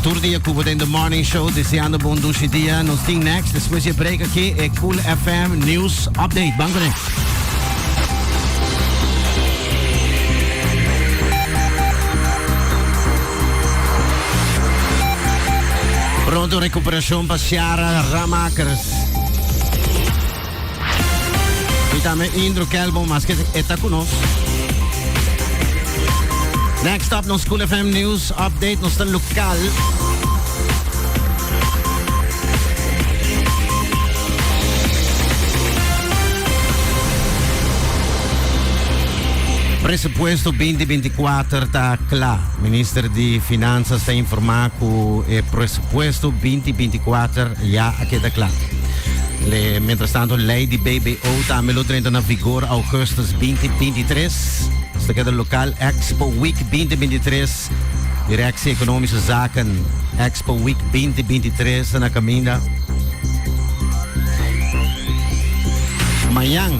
Tur dia cu bo den The Morning Show deseando bo un dushi dia. Nos tin next despues di e break aki e Cool FM News Update. Ban cune. Pronto recuperacion pa Ciara Ramakers. Y tambe Indro Kelbo, maske e ta cu nos. Next up, nos Cool FM News Update, nos ta local. Presupuesto 2024 ta cla. Minister di Finanzas ta informa cu e presupuesto 2024 ya a keda cla. Le, mientras tanto, ley di BBO tambe lo drenta na vigor augustus 2023. Esta keda local Expo Week 2023. Directie Economische Zaken Expo Week 2023 na caminda. Mañan,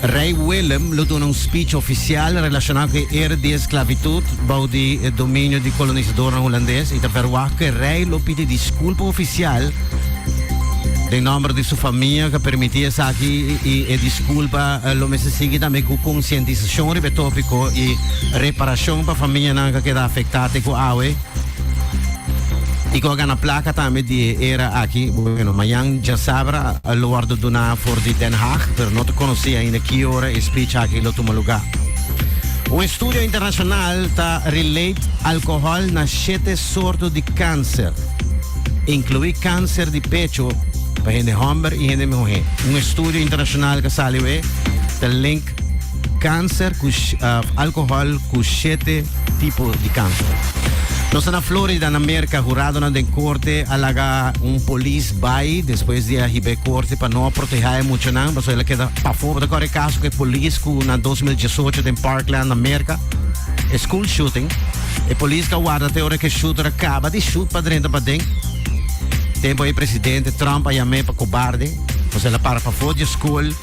Rey Willem lo duna un speech oficial relaciona cu e era di esclavitud bou di e dominio di colonisadornan hulandes y ta verwacht cu e rey lo pidi disculpa oficial Den nomber di su famia ku a permití esaki i e diskulpa lo mester sigui tambe ku konsientisashon riba e tópiko i reparashon pa famianan ku a keda afektá te ku awe i ku a gana plaka tambe di e era aki. Bueno, mañan djasabra lo wòrdu duná for di Den Haag, pero no ta konosí ainda ki ora e speech aki lo tuma lugá. Un estudio internashonal ta relate alkohòl na shete sorto di kanser. Inkluí kanser di pecho pa hende hòmber i hende muhé. Un estudio internashonal ku a sali awe ta link kanser ku alkohòl ku shete tipo di kanser. Nos ta na Florida, na Merka. Huradonan den korte a laga un polis bai despues di a hiba e korte pa no a protehá e muchanan pasobra el a keda pafó. Bo ta kòrda e kaso ku e polis ku na 2018 den Parkland na Merka, e school shooting. E polis ka warda te ora ku e shooter a kaba di shoot pa drenta paden. Tempu ei presidente Trump a yam'é pa kobarde, pasobra el a para pafó di e skol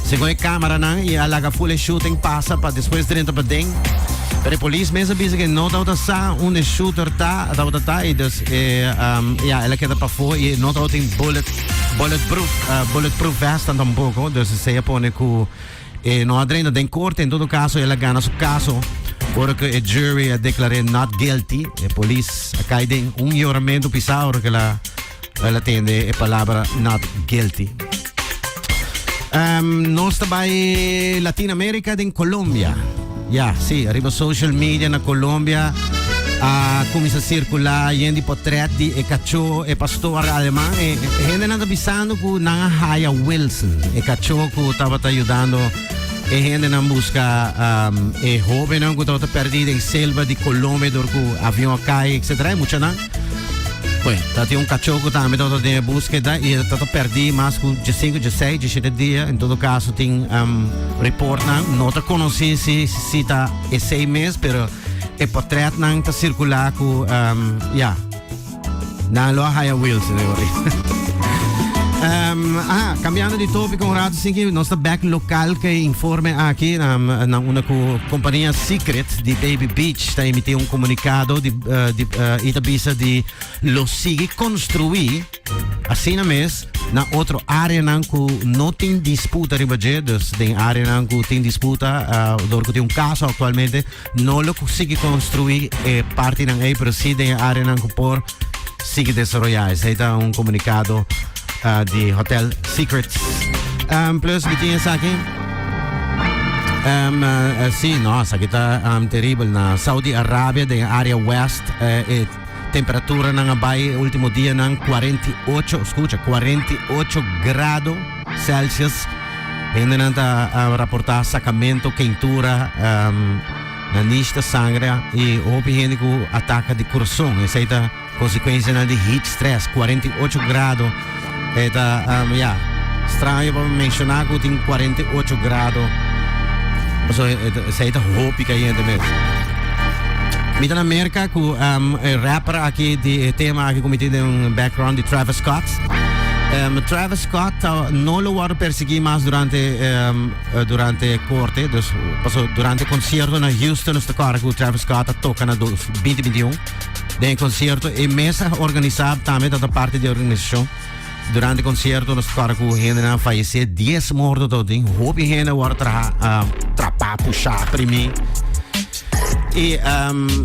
segun e kameranan i a laga ful e shooting pasa pa despues drenta paden. Pero e polis mes a bisa ku e no tabata sa unda e shooter ta tabata ta i dus e ya el a keda pafó i e no tabatin bullet bulletproof bulletproof vest tampoko, dus esei a pone ku E no a drenta den korte, en todo kaso el a gana su kaso ora ku e jury a deklar'é not guilty. E polis a kai den un yoramentu pisá ora ku el a el a tende e palabra not guilty. Um, nos ta bai Latin America den Colombia. Ya, sí, ariba social media na Colombia a cuminsa circula yen di potret di e cachó, e pastor aleman. E, e hendenan ta bisando cu nan a haya Wilson, e cachó cu tabata ayudando e hendenan busca um, e hobennan cu tabata perdi den selva di Colombia door cu avion a cai, etc. E muchanan. Bueno, ta tin un cachó cu tambe tabata den e búsqueda y e tabata perdi mas cu 15, 16, 17 dia. En todo caso tin um, reportnan. No ta conocí si, si ta esey mes, pero e portretnan ta circula cu, um, ja, nan lo a haya Wilson. Um, ah, cambiando di tópico un rato, sin que nos ta back local que informe aki um, na una cu compañía Secret di Baby Beach ta emití un comunicado di, uh, di uh, y ta bisa di lo sigue construir asina mes na otro áreanan cu no tin disputa riba dje, dus den áreanan cu tin disputa, uh, door cu tin un caso actualmente, no lo sigue construir eh, partinan ei, pero sí den áreanan cu por sigue desarrolla. Esei ta un comunicado uh, di Hotel Secrets. Um, plus, mi tin esaki. Um, uh, sí, no, esaki ta um, terrible. Na Saudi Arabia, den área west, uh, e temperaturanan a bai último dianan 48, escucha, 48 grado Celsius. Hendenan ta uh, raporta sacamento, quentura, um, na nista sangre y hopi hende cu ataca di corazon. Esey ta consecuencianan di heat stress, 48 grado. E ta, um, ja, straño pa menciona cu tin 48 grado. So, esey ta hopi cayente mes. Mi ta na Merca cu um, e rapper aki di e tema aki cu mi tin den un background di Travis Scott. Um, Travis Scott ta, no lo wordo persegui mas durante um, durante corte, dus paso durante concierto na Houston, nos ta corda cu Travis Scott a toca na 2021. Den concierto e mes a organisa tambe ta parti di organisacion. Durante concierto nos toca cu hende a fallece, 10 morto tot den. Hopi hende wordt traha, trapa, pusha, primi. Y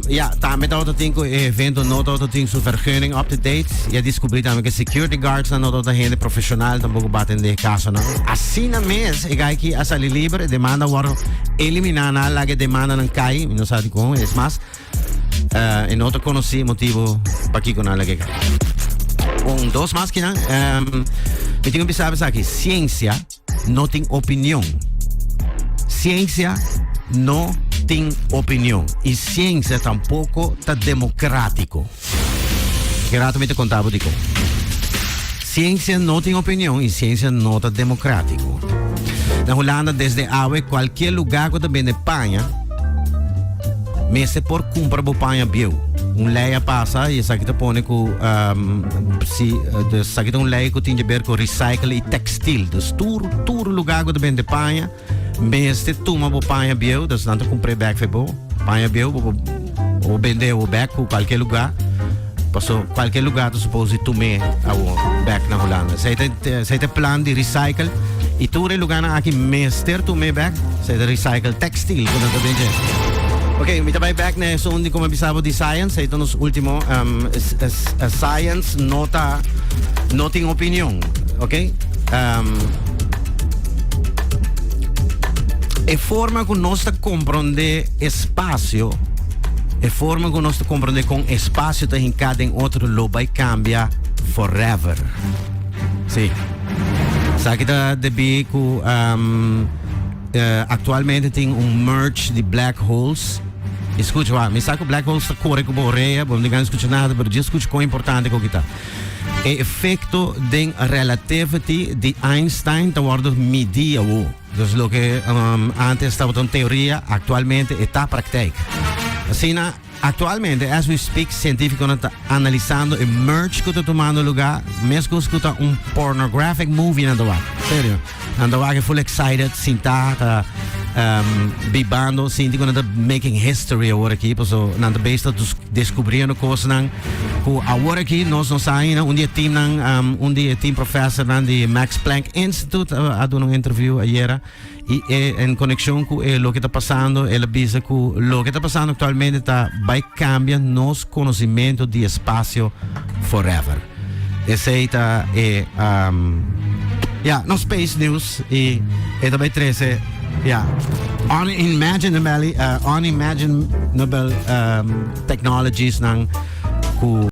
ja, tambe tabata tin cu e evento no tabata tin su vergunning up to date. Y a descubri tambe cu security guards no tabata hende profesional tampoco pa atende caso nan. Asina mes, e guy aki a sali liber, e demanda wordt elimina na laga e demanda nan cai, mi no sabi con, es mas, e no ta conoci motibo pakico nan laga e cai. Un, dos mas kinan, mi tin cu bisa esaki, ciencia no tin opinion. Ciencia no tin opinion. Y ciencia tampoco ta democratico. Ki rato mi ta conta bo dicon. Ciencia no tin opinion y ciencia no ta democratico. Na Hulanda desde awe cualkier lugar cu ta bende paña mester por cumpra bo paña bieu. Un ley a pasa y esaki ta pone cu si esaki ta un ley cu tin di ber cu recycle y textil. Dus tur lugar cu ta bende paña mester tuma bo paña bieu, dus nan ta cumpre bek fe bo. Paña bieu bo bende bo bek cu cualkier lugar. Paso cualkier lugar ta suppose di tume awo bek na Hulanda. Esey ta plan di recycle y tur e lugarnan aki mester tume bek. Esey ta recycle textil cu nan ta den dje. Ok, mi ta bay bek na esun di como a bisa bo di science. Esey ta nos ultimo. Science no tin opinion. Ok? E forma cu nos ta comprende espacio, e forma cu nos ta comprende con espacio ta hinca den otro lo bay cambia forever. Sí. Esaki ta debi cu actualmente tin un merge di black holes. Escucha, wa, mi sa cu black holes ta core cu bo orea, bo no tin gana escucha nada, pero just escucha con importante cu ta. E efecto den relativity di Einstein ta wordo midi awo. Dus loke antes tabata un teoria, actualmente e ta praktijk. Asina, actualmente, as we speak, cientificonan ta analisando e merge cu ta tumando lugar, mescos cu ta un pornographic movie nan ta wak. Serio. Nan ta wak full excited, sinta, ta bibando, sinti cu nan ta making history awor aki, paso nan ta bezig ta descubriendo cosnan cu awor aki nos no sa ainda. Un di e teamnan, un di e team professornan di Max Planck Institute a duna un interview ayera y e en conexion cu e loke ta pasando, el a bisa cu loke ta pasando actualmente ta bay cambia nos conocimento di espacio forever. Esey ta e ja, no space news y e ta bay trece ja, unimaginable technologies nan cu